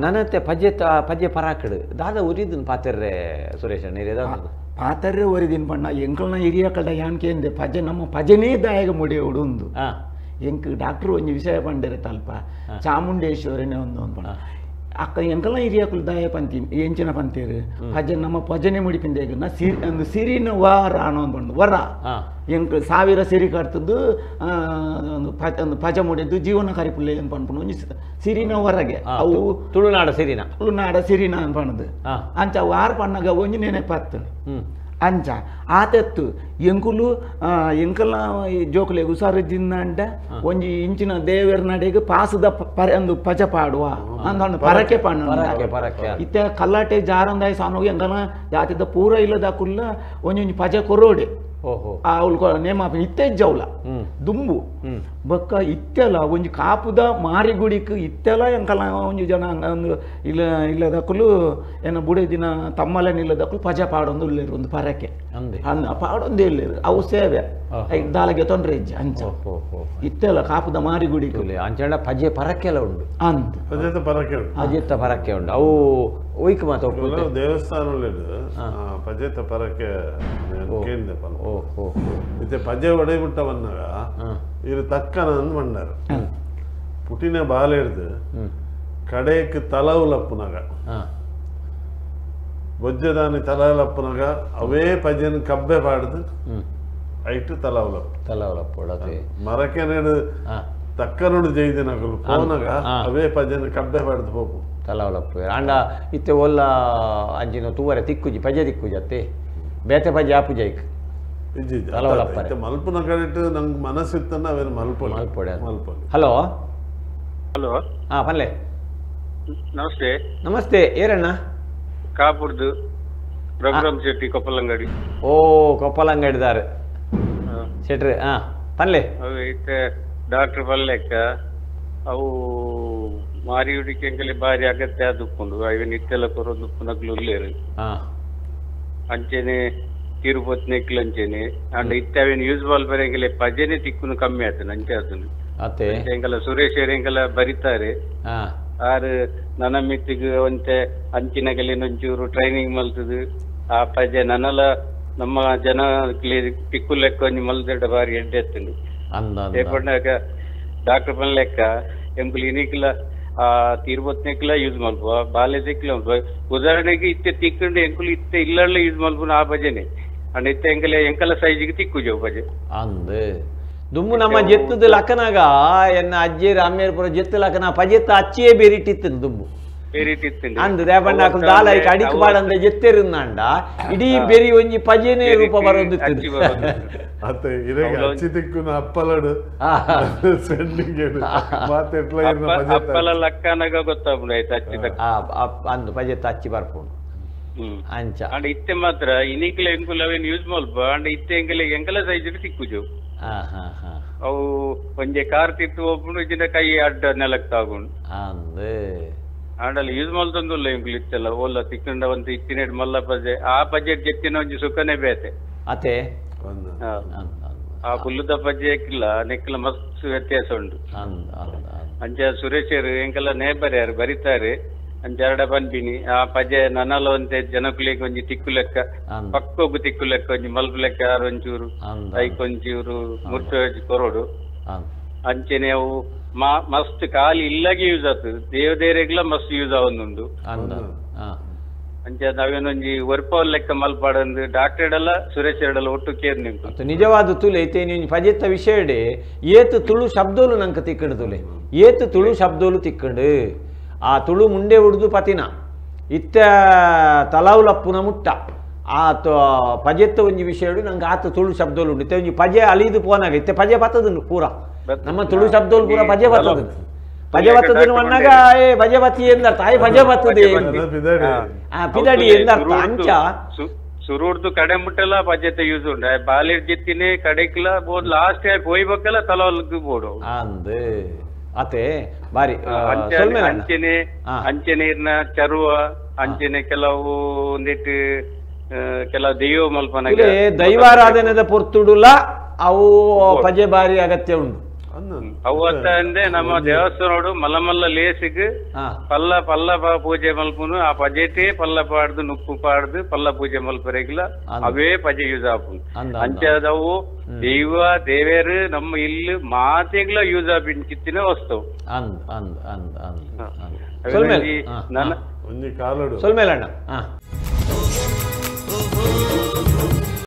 ನನ್ನತ್ತೆ ಪಜೆ ಪಜೆ ಪರಾಕಡು ದಾದ ಉರಿದನ್ ಪಾತೆರ್ರೆ ಸುರೇಶ್ ಅಣ್ಣ ಪಾತರ್ರೆ ಒರಿದಿನ ಪಣ್ಣ ಎಂಕಲ್ನ ಹಿರಿಯ ಕಡ ಯಾನ್ ಕೇಂದೆ ಪಜೆ ನಮ್ಮ ಪಜೆನೇ ದಾಯಗ ಮುಡಿಯೋಡು ಒಂದು ಎಂಕ್ ಡಾಕ್ಟ್ರು ಒಂಜಿ ವಿಷಯ ಪಂಡೆರೆ ತಲ್ಪ ಚಾಮುಂಡೇಶ್ವರಿನೇ ಒಂದು ಒಂದು ಪಣ್ಣ ಅಕ್ಕ ಎಂಕಲ್ನ ಹಿರಿಯಕುಲು ದಾಯ ಪಂತಿ ಎಂಚಿನ ಪಂತೇರು ಪಜೆ ನಮ್ಮ ಪಜನೆ ಮುಡಿಪಿಂದೇಗ ಸಿರಿ ಒಂದು ಸಿರಿನ ವಾರ ಅನ್ನೋ ಒಂದು ವರ ಎಂಕ್ ಸಾವಿರ ಸಿರಿ ಕಟ್ತದ್ದು ಒಂದು ಒಂದು ಪಜ ಮುಡಿದ್ದು ಜೀವನ ಕರಿಪುಳ್ಳೆ ಅಂತ ಪನ್ಪುಂಡು ಒಂಜಿ ಸಿರಿನ ಹೊರಗೆ ಅವು ತುಳುನಾಡ ಸಿರಿನ ತುಳುನಾಡ ಸಿರಿನ ಅಂತ ಪಣ್ಣದು ಅಂಚ ವಾರ ಪಣ್ಣಗ ಒಂಜಿ ನೆನಪಾಗ್ತದೆ ಅಂಚ ಆತೆತ್ತು ಎಂಕುಲು ಎಂಕಲ್ನ ಜೋಕುಲೆಗ್ ಹುಷಾರು ಜಿಂದಂಡ ಒಂಜಿ ಇಂಚಿನ ದೇವರ ನಡೆಗೆ ಪಾಸದ ಪರೆ ಒಂದು ಪಜ ಪಾಡುವ ಅಂದ ಪರಕೆ ಪಣ್ಣ ಇತ್ತೆ ಕಲ್ಲಾಟೆ ಜಾರಂದಾಯಿ ಸಾನೋಗಿ ಎಂಕಲ್ನ ಜಾತಿದ ಪೂರ ಇಲ್ಲದ ಕುಲ್ಲ ಒಂಜೊಂಜಿ ಪಜ ಕೊರೋಡೆ ಅವಳು ನೇಮ ಇತ್ತೆ ಜೌಲ ದುಂಬು ಬೊಕ್ಕ ಇತ್ತೆಲ ಒಂಜಿ ಕಾಪುದ ಮಾರಿಗುಡಿಕ್ ಇತ್ತೆಲ ಎಂಕಲ ಒಂಜಿ ಜನ ಒಂದು ಇಲ್ಲ ಇಲ್ಲದಕ್ಕಲು ಏನ ಬುಡೆ ದಿನ ತಮ್ಮಲನ ಇಲ್ಲದಕ್ಕಲು ಪಜ ಪಾಡೊಂದು ಉಲ್ಲೇರು ಒಂದು ಪರಕೆ ಪಾಡೊಂದು ಇಲ್ಲೇರು ಅವು ಸೇವೆ ದಾಲಗೆ ತೊಂದರೆ ಇಜ್ಜಿ ಅಂಚ ಇತ್ತೆಲ ಕಾಪುದ ಮಾರಿಗುಡಿಕ್ ಅಂಚ ಪಜೆ ಪರಕೆಲ ಉಂಡು ಅಂದ್ ಪಜೆತ ಪರಕೆ ಉಂಡು ಪಜೆತ ಪರಕೆ ಉಂಡು ಅವು ಒಯ್ಕ್ ಮಾತ ದೇವಸ್ಥಾನ ಪಜೆತ ಪರಕೆ ಕೇಂದ್ರ ಇತ್ತೆ ಪಜೆ ಒಡೆಬಿಟ್ಟ ಬಂದಾಗ ಇರು ತಕ್ಕನ ಅಂದ್ ಮಂಡಾರ ಪುಟಿನ ಬಾಲೆ ಹಿಡ್ದು ಕಡೆಕ್ ತಲವುಲಪ್ಪುನಾಗ ಬೊಜ್ಜದಾನಿ ತಲವುಲಪ್ಪುನಾಗ ಅವೇ ಪಜೆನ ಕಬ್ಬೆ ಪಾಡ್ದು ಐಟು ತಲವುಲಪ್ಪ ತಲವುಲಪ್ಪ ಮರಕೆ ನೆಡು ತಕ್ಕನುಡು ಜೈದಿನಕಲು ಪೋನಾಗ ಅವೇ ಪಜೆನ ಕಬ್ಬೆ ಪಾಡ್ದು ಪೋಪು ತಲವುಲಪ್ಪ ಅಂಡ ಇತ್ತೆ ಒಲ್ಲ ಅಂಚಿನ ತೂವರೆ ತಿಕ್ಕುಜಿ ಪಜೆ ತಿಕ್ಕುಜಿ ಅತ್ತೆ ಬೇತೆ ಪಜೆ ಆಪುಜೈಕ್ ಮಲ್ಪುನ ಕಡೆಟ್ ನಂಗೆ ಮನಸ್ಸಿತ್ತನ್ನ ಅವೇನು ಮಲ್ಪೊಲಿ ಮಲ್ಪೊಡೆ ಮಲ್ಪೊಲಿ ಹಲೋ ಹಲೋ ಹಾ ಪಲ್ಲೆ ನಮಸ್ತೆ ನಮಸ್ತೆ ಏರಣ್ಣ ಕಾಪುರ್ದು ರಘುರಾಮ್ ಶೆಟ್ಟಿ ಕೊಪ್ಪಲಂಗಡಿ ಓ ಕೊಪ್ಪಲಂಗಡಿದಾರೆ ಶೆಟ್ರಿ ಹಾ ಪಲ್ಲೆ ಇತ್ತೆ ಡಾಕ್ಟರ್ ಪಲ್ಲೆಕ್ಕ ಅವು ಮಾರಿ ಹುಡಿಕೆಂಗಲಿ ಬಾರಿ ಅಗತ್ಯ ಆದುಪ್ಪುಂಡು ಐವನ್ ಇತ್ತೆಲ್ಲ ಕೊರೊಂದು ಪುನಗ್ಲು ಉಲ್ಲೇರು ಅಂಚೆನೆ ತಿರುಪತಿ ನೆಕ್ಲು ಅಂಚೆನೆ ಅಂಡ್ ಇತ್ತೆ ಅವೇನು ಯೂಸ್ ಬಾಲ್ ಬರೆಂಗಲೆ ಪಜೆನೆ ತಿಕ್ಕುನು ಕಮ್ಮಿ ಆತನ ಅಂಚೆ ಆತನು ಎಂಕಲ ಸುರೇಶ್ ಎಂಕಲ ಬರಿತಾರೆ ಆರು ನನ್ನ ಮಿತ್ತಿಗ್ ಒಂತೆ ಅಂಚಿನಗಲಿ ಒಂಚೂರು ಟ್ರೈನಿಂಗ್ ಮಲ್ತದು ಆ ಪಜೆ ನನಲ ನಮ್ಮ ಜನ ತಿಕ್ಕು ಲೆಕ್ಕ ಒಂಜಿ ಮಲ್ದೆಡ ಬಾರಿ ಎಡ್ಡೆ ಎತ್ತುಂಡು ಪಂಡಾಗ ಡಾಕ್ಟರ್ ಪನ್ ಲೆಕ್ಕ ಎಂಕುಲು ಇನಿಕ್ಲ ಆ ತಿರುಪತಿನೆಕ್ಲ ಯೂಸ್ ಮಲ್ಪ ಬಾಲೆ ತೆಕ್ಲ ಉದಾಹರಣೆಗೆ ಇತ್ತೆ ತಿಕ್ಕಂಡು ಎಂಕುಲು ಇತ್ತೆ ಇಲ್ಲಲ್ಲ ಯೂಸ್ ಮಲ್ಪುನ ಆ ಭಜನೆ ಅಂಡ್ ಇತ್ತೆ ಎಂಕಲೆ ಎಂಕಲ ಸೈಜಿಗೆ ತಿಕ್ಕುಜವು ಭಜೆ ಅಂದ್ ದುಮ್ಮು ನಮ್ಮ ಜೆತ್ತದ ಲಕ್ಕನಾಗ ಎನ್ನ ಅಜ್ಜೇರು ಅಮ್ಮೇರು ಪೂರ ಜೆತ್ತು ಲಕ್ಕನ ಪಜೆತ್ತ ಅಚ್ಚಿಯೇ ಬೇರಿಟ್ಟಿತ್ತು ದುಂಬು ಅಂದ್ ದೇಬಣ್ಣ ಅಕುಲು ದಾಲ ಐಕ್ ಅಡಿಕ್ ಬಾಡಂದ ಜೆತ್ತೆರುಂದಾಂಡ ಇಡೀ ಬೆರಿ ಒಂಜಿ ಪಜೆನೆ ರೂಪ ಬರೊಂದಿತ್ತು. ಅತ್ತೆ ಇರೆಗೆ ಅಚ್ಚಿ ತಿಕ್ಕುನ ಅಪ್ಪಲಡು ಸೆಂಡಿಂಗ್ ಮಾತೆಟ್ಲ ಇರ್ನ ಪಜೆ ಅಪ್ಪಲ ಲಕ್ಕನಗ ಗೊತ್ತಾಪುಂಡು ಆಯ್ತು ಅಚ್ಚಿ ಅಂದ್ ಪಜೆತ್ತ ಅಚ್ಚಿ ಬರ್ಪುಂಡು ಅಂಚ. ಅಂಡ ಇತ್ತೆ ಮಾತ್ರ ಇನಿಕ್ಲ ಎಂಕುಲು ಅವೇನು ಯೂಸ್ ಮಲ್ಪ ಅಂಡ ಇತ್ತೆ ಎಂಕಲೆ ಎಂಕಲ ಸೈಜ್ ತಿಕ್ಕುಜು. ಅವು ಒಂಜೆ ಕಾರ್ ತಿತ್ತು ಒಪ್ಪುಂಡು ಇಜ್ಜಿಂಡ ಕೈ ಅಡ್ಡ ನೆಲಕ್ ತಾಗುಂಡು. ಆಂಡಲ ಯೂಸ್ ಮಲ್ತೊಂದುಲ್ಲ ಎಂಕುಲು ಇತ್ತೆಲ್ಲ ಓಲ್ಲ ತಿಕ್ಕಂಡ ಒಂತ ಇತ್ತಿನೇಟ್ ಮಲ್ಲ ಪಜೆ ಆ ಪಜೆ ಜೆತ್ತಿನ ಒಂಜಿ ಸುಖನೇ ಬೇತೆ ಅತೆ. ಆ ಪುಲ್ಲುದ ಪಜೆ ಕಿಲ್ಲ ನೆಕ್ಲ ಮಸ್ತ್ ವ್ಯತ್ಯಾಸ ಉಂಟು. ಅಂಚ ಸುರೇಶರು ಎಂಕೆಲ್ಲ ನೇಬರ್ ಯಾರು ಬರಿತಾರೆ ಅಂಚ ಎರಡ ಪನ್ಪಿನಿ ಆ ಪಜೆ ನನಲ ಒಂತೆ ಜನಕುಲೆಗ್ ಒಂಜಿ ತಿಕ್ಕು ಲೆಕ್ಕ ಪಕ್ಕೊಗು ತಿಕ್ಕು ಲೆಕ್ಕ ಒಂಜಿ ಮಲ್ಪು ಲೆಕ್ಕ ಯಾರು ಒಂಚೂರು ಐಕ್ ಒಂಚೂರು ಮುರ್ಚ ಕೊರೊಡು. ಅಂಚೆನೆ ಅವು ಮಸ್ತ್ ಖಾಲಿ ಇಲ್ಲಾಗೆ ಯೂಸ್ ಆಗ್ತದೆ ದೇವದೇರೆಗ್ಲ ಮಸ್ತ್ ಯೂಸ್ ಆವೊಂದುಂಡು. ಅಂಚ ನಾವೇನೊಂಜಿ ಒರ್ಪವಲ್ ಲೆಕ್ಕ ಮಲ್ಪಾಡಂದು ಡಾಕ್ಟರ್ ಎಲ್ಲ ಸುರೇಶ್ ಎರಡಲ್ಲ ಒಟ್ಟು ಕೇರ್ ನಿಂತು ನಿಜವಾದ ತುಲೆ ಇತ್ತೆ ನೀನು ಪಜೆತ್ತ ವಿಷಯಡೆ ಏತು ತುಳು ಶಬ್ದೋಲು ನಂಗೆ ತಿಕ್ಕಂಡು ತುಲೆ ಏತು ತುಳು ಶಬ್ದೋಲು ತಿಕ್ಕಂಡು ಆ ತುಳು ಮುಂಡೆ ಉಡ್ದು ಪತಿನ ಇತ್ತ ತಲಾವುಲಪ್ಪುನ ಮುಟ್ಟ ಆ ಪಜೆತ್ತ ಒಂಜಿ ವಿಷಯಡು ನಂಗೆ ಆತ ತುಳು ಶಬ್ದೋಲು ಉಂಡು. ಇತ್ತೆ ಒಂಜಿ ಪಜೆ ಅಲಿದು ಪೋನಾಗ ಇತ್ತೆ ಪಜೆ ಬತ್ತದುಂಡು ಪೂರ ನಮ್ಮ ತುಳು ಶಬ್ದೋಲು ಪೂರ ಪಜೆ ಬತ್ತದು ಪಜೆ ಬತ್ತದ ಅನ್ನಾಗ ಏ ಪಜೆ ಬತ್ತಿ ಎಂದರ್ಥ ಆಯ್ ಪಜೆ ಬತ್ತದೆ ಪಿದಡಿ ಎಂದರ್ಥ. ಅಂಚ ಸುರುಡ್ದು ಕಡೆ ಮುಟ್ಟೆಲ್ಲ ಪಜೆತ ಯೂಸ್ ಉಂಡು ಬಾಲಿಡ್ ಜಿತ್ತಿನೇ ಕಡೆಕ್ಲ ಬೋದ್ ಲಾಸ್ಟ್ ಹೋಯ್ಬೇಕಲ್ಲ ತಲವಲ್ಗ್ ಬೋಡು ಅಂದ್ ಅತೆ ಬಾರಿ. ಅಂಚೆನೆ ಅಂಚೆನೆ ಇರ್ನ ಚರುವ ಅಂಚೆನೆ ಕೆಲವು ಒಂದಿಟ್ಟು ಕೆಲವು ದೈವ ಮಲ್ಪನ ದೈವಾರಾಧನೆದ ಪೊರ್ತುಡುಲ ಅವು ಪಜೆ ಬಾರಿ ಅಗತ್ಯ ಉಂಡು. ಅವು ಅಂತ ಅಂದ್ರೆ ನಮ್ಮ ದೇವಸ್ಥಾನೋಡು ಮಲ್ಲ ಮಲ್ಲ ಲೇಸಿಗ್ ಪಲ್ಲ ಪಲ್ಲ ಪೂಜೆ ಮಲ್ಪುನು ಆ ಪಜೆಟೇ ಪಲ್ಲ ಪಾಡ್ದು ನುಪ್ಪು ಪಾಡ್ದು ಪಲ್ಲ ಪೂಜೆ ಮಲ್ಪರೆಗ್ಲ ಅವೇ ಪಜೆ ಯೂಸ್ ಆಪುನು. ಅಂಚದವು ದೈವ ದೇವೇರು ನಮ್ಮ ಇಲ್ಲಿ ಮಾತೆಗ್ಲ ಯೂಸ್ ಆಪಿನ ಕಿತ್ತಿನ ವಸ್ತು. ಒಂಜಿ ಕಾಲಡು ಸೊಲ್ಮೇಲಣ್ಣ.